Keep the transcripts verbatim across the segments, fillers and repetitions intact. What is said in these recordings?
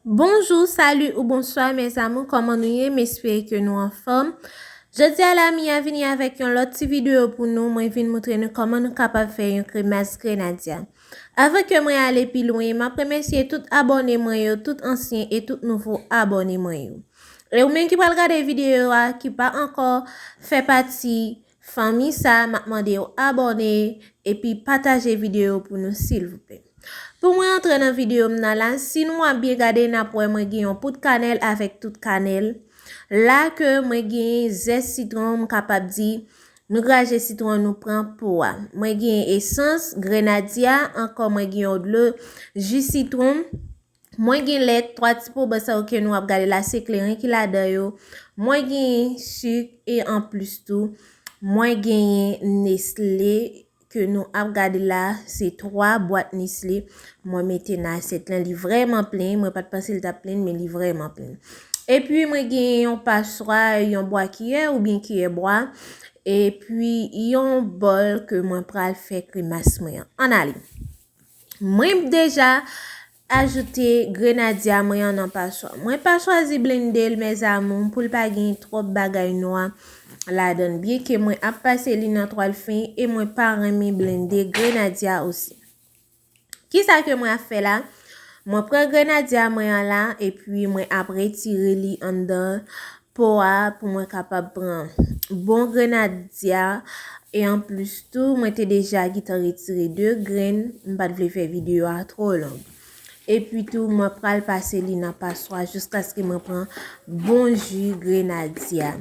Bonjou, sali ou bonswa mes amours, kòman nou ye? M espere ke nou anfòm. Jodi a la, Mia vini avèk yon lòt ti videyo pou nou. Mwen vin montre nou kòman nou kapab fè yon kremas grenadya. Avan ke mwen ale pi lwen, m ap remèsye tout abòne mwen yo, tout ansyen e tout nouvo abòne mwen yo. E ou menm ki pral gade videyo a, ki pa ankò fè pati fanmi sa, m ap mande w abòne epi pataje videyo pou nou, silvouplè. Pou mwen antre nan videyo m nan la, si nou ap byen gade, n ap wè mwen gen yon poud kanèl avèk tout kanèl. La ke mwen gen zès sitwon, m kapab di, nou graje sitwon, nou pran po a. Mwen gen esans grenadya, ankò mwen gen yon dlo ji sitwon. Mwen gen lèt, twa ti poban sa yo ke nou ap gade la, se kleren ki ladan yo. Mwen gen sik e anplis tou, mwen genyen Nestlé ke nou ap gade la, se twa bwat Nestlé mwen mete nan asyèt lan. Li vrèman plen, mwen pa t panse li t ap plen, men li vrèman plen. Epi mwen gen yon paswa, yon bwa kiyè oubyen kiyè bwa, epi yon bòl ke mwen pral fè kremas mwen an. Ann ale. Mwen deja ajoute grenadya mwen an nan paswa. Mwen pa chwazi blende l, mes amours, pou l pa gen twòp bagay nwa ladan l. Byenke mwen ap pase li nan twal fen e mwen pa renmen blende grenadya osi. Kisa ke mwen ap fè la? Mwen pran grenadya mwen an la, epi mwen ap retire li anndan po a pou mwen kapab pran bon grenadya. E anplis tou, mwen te deja gentan retire de grenn, m pa t vle fè videyo a twò long. Epi tou, mwen pral pase li nan paswa jiskaske mwen pran bon ji grenadya.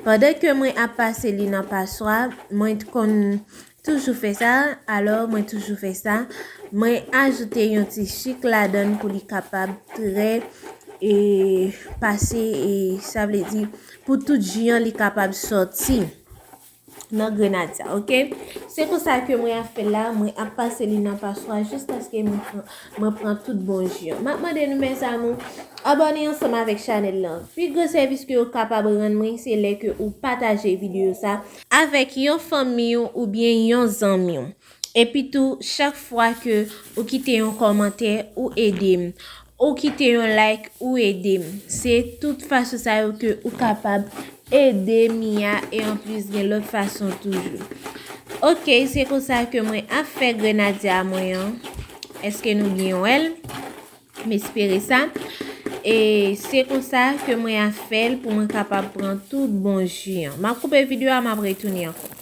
Pandan ke mwen ap pase li nan paswa, mwen t konn toujou fè sa, alò mwen toujou fè sa. Mwen ajoute yon ti sik ladan l pou li kapab trè, e, pase, e, sa vle di, pou tout ji an li kapab sòti nan grenadya, oke? Se konsa ke mwen ap fè la, mwen ap pase li nan paswa jiskaske mwen pran, mwen pran tout bon ji an. M ap mande nou, mes amours, abòne ansanm avèk chanèl lan. Pi gwo sèvis ke w kapab rann mwen, se lè ke ou pataje videyo sa avèk yon fanmi w oubyen yon zanmi w. Epi tou, chak fwa ke ou kite yon kòmantè, ou ede m. Ou kite yon like, ou ede m. Se tout fason sa yo ke ou kapab ede Mia e anplis gen lòt fason toujou. Oke, se konsa ke mwen ap fè grenadya mwen an. Èske nou byen wè l? M espere sa. E se konsa ke mwen ap fè l pou mwen kapab pran tout bon ji an. M ap koupe videyo a, m ap retounen ankò.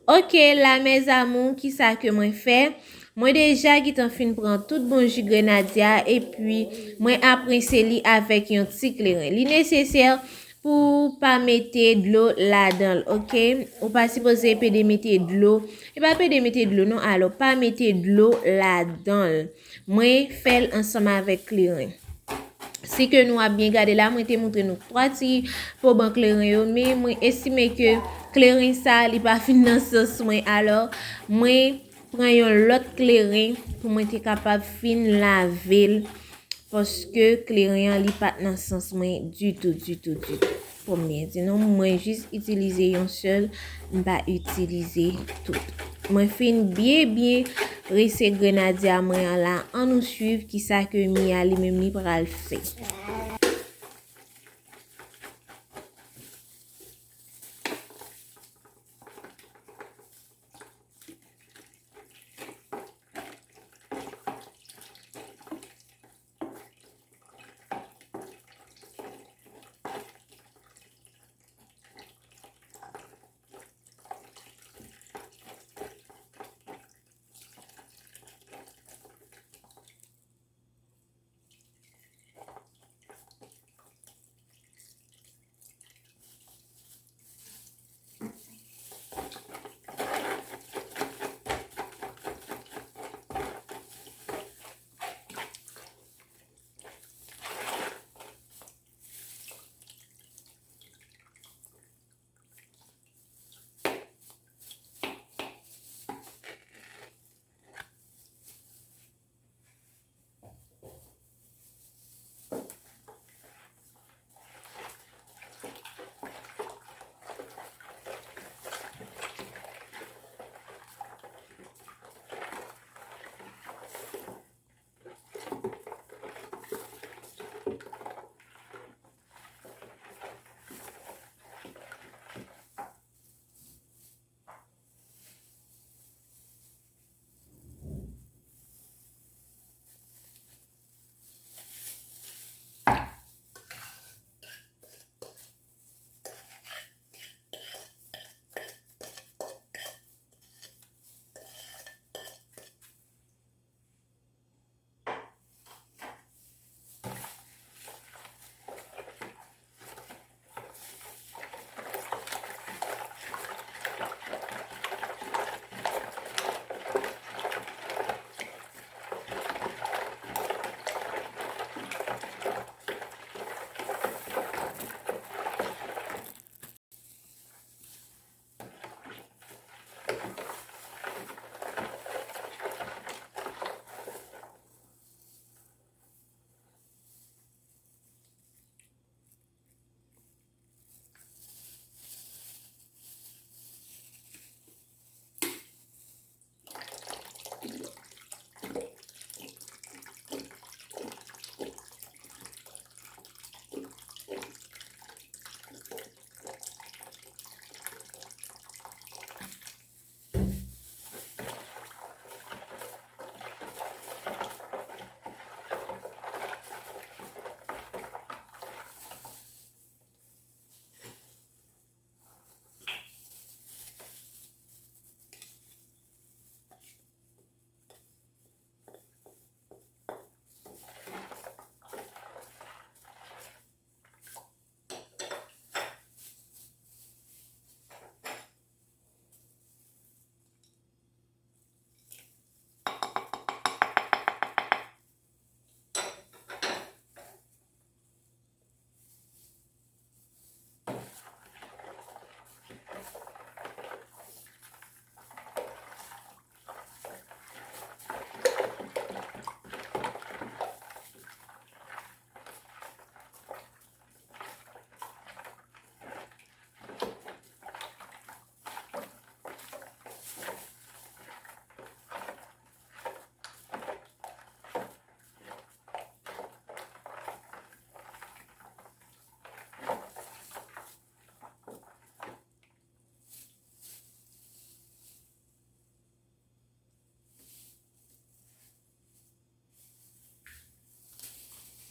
Oke, la, mes amours, kisa ke mwen fè? Mwen deja gentan fin pran tout bon ji grenadya, epi mwen ap rense li avèk yon ti kleren. Li nesesè pou w pa mete dlo ladan l, oke? Ou pa sipoze pede mete dlo. E pa pede mete dlo, non, alò, pa mete dlo ladan l. Mwen fè l ansanm avèk kleren. Si ke nou ap byen gade la, mwen te montre nou twa ti poban kleren yo, men mwen estime ke kleren sa, li pa fin nan sans mwen. Alò, mwen pran yon lòt kleren pou mwen te kapab fin lave l, paske kleren an, li pa t nan sans mwen ditou, ditou, ditou. Pou m byen di nou, mwen jis itilize yon sèl, m pa itilize tout. Mwen fin byen, byen rense grenadya mwen an la. Ann nou swiv kisa ke Mia li menm li pral fè.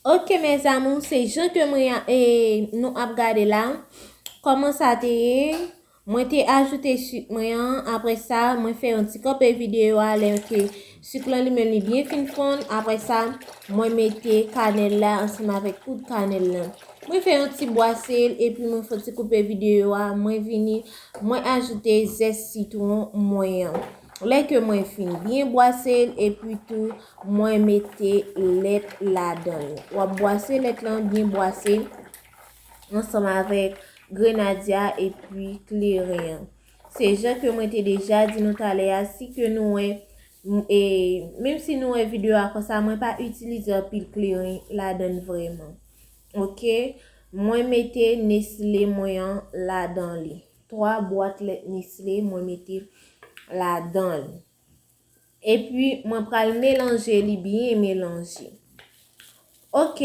Ok, mes amours, se jan ke mwen, e, nou ap gade la. Kòman sa te ye? Mwen te ajoute sik mwen an. Apre sa, mwen fè yon ti kanpe videyo a lè ke sik lan li menm li byen fin fonn. Apre sa, mwen mete kanèl la ansanm avèk poud kanèl lan. Mwen fè yon ti bwase l, epi mwen fè yon ti koupe videyo a. Mwen vini, mwen ajoute zès sitwon mwen an. Lè ke mwen fin byen bwase l, epi tou, mwen mete lèt ladan l. W ap bwase lèt lan, byen bwase ansanm avèk grenadya epi kleren an. Se jan ke mwen te deja di nou talè a, si ke nou wè, m, e, menm si nou wè videyo a konsa, mwen pa itilize anpil kleren ladan l vrèman. Ok? Mwen mete Nestle mwen an ladan li. Twa bwat lèt Nestle, mwen mete ladan li. Epi, mwen pral melanje li byen melanje. Ok,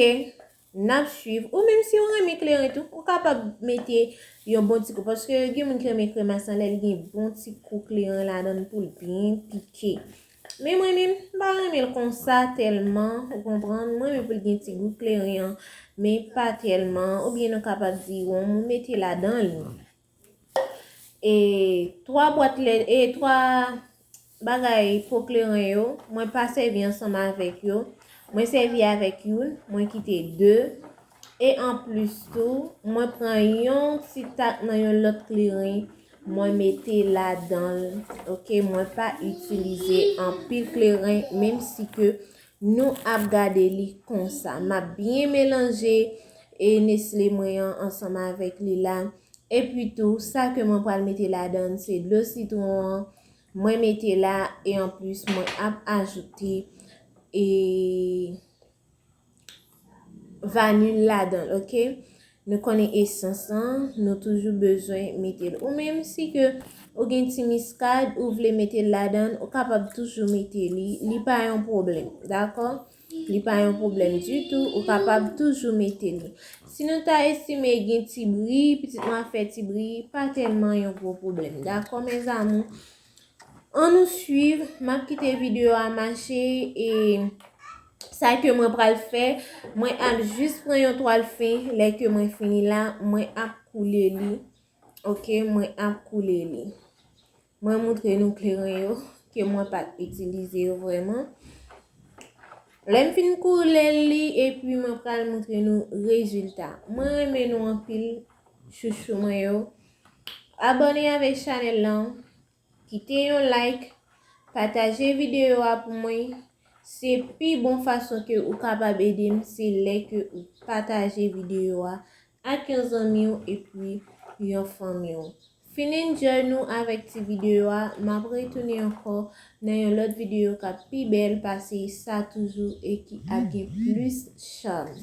n ap swiv. Ou menm si w renmen kleren tou, ou kapab mete yon bon ti kou. Paske gen moun ki renmen kremas lan lè li gen bon ti kou kleren ladan l pou l byen pike. Men mwen menm, m pa renmen l konsa tèlman, ou konprann? Mwen renmen pou l gen ti gou kleren an, men pa tèlman. Oubyen nou kapab di wonm, ou mete ladan li. E twa bwat lè, e twa bagay po kleren yo, mwen pa sèvi ansanm avèk yo. Mwen sèvi avèk youn, mwen kite de. E anplis tou, mwen pran yon ti tak nan yon lòt kleren, mwen mete ladan l. Ok, mwen pa itilize anpil kleren, menm si ke nou ap gade li konsa. M ap byen melanje e Nestle mwen an ansanm avèk li la. Epi tou, sa ke mwen pral mete ladan l, se dlo sitwon an. Mwen mete la, e anplis, mwen ap ajoute, e, vanil ladan l, ok? Nou konnen esans lan, nou toujou bezwen mete l. Ou menm, si ke ou gen ti miskad, ou vle mete l ladan l, ou kapab toujou mete li. Li pa yon pwoblèm, dakò? Li pa yon pwoblèm ditou, ou kapab toujou mete li. Si nou ta estime gen ti bri, pitit mwen ap fè ti bri, pa tèlman yon gwo pwoblèm. Dakò, mes amours? Ann nou swiv, m ap kite videyo a mache e sa ke mwen pral fè, mwen ap jis pran yon twal fen, lè ke mwen fini la, mwen ap koule li. Ok, mwen ap koule li. Mwen moutre nou kleren yo, ke mwen pa t itilize yo vrèman. Lè m fin koule li, epi mwen pral moutre nou rezilta. Mwen renmen nou anpil, chouchou mwen yo. Abòne avèk chanèl lan, kite yon like, pataje videyo a pou mwen. Se pi bon fason ke ou kapab ede m, se lè ke ou pataje videyo a ak yon zanmi w epi yon fanmi w. Fin enjoy nou avèk ti videyo a, m ap retounen ankò nan yon lòt videyo k ap pi bèl pase sa toujou e ki ap gen plis cham.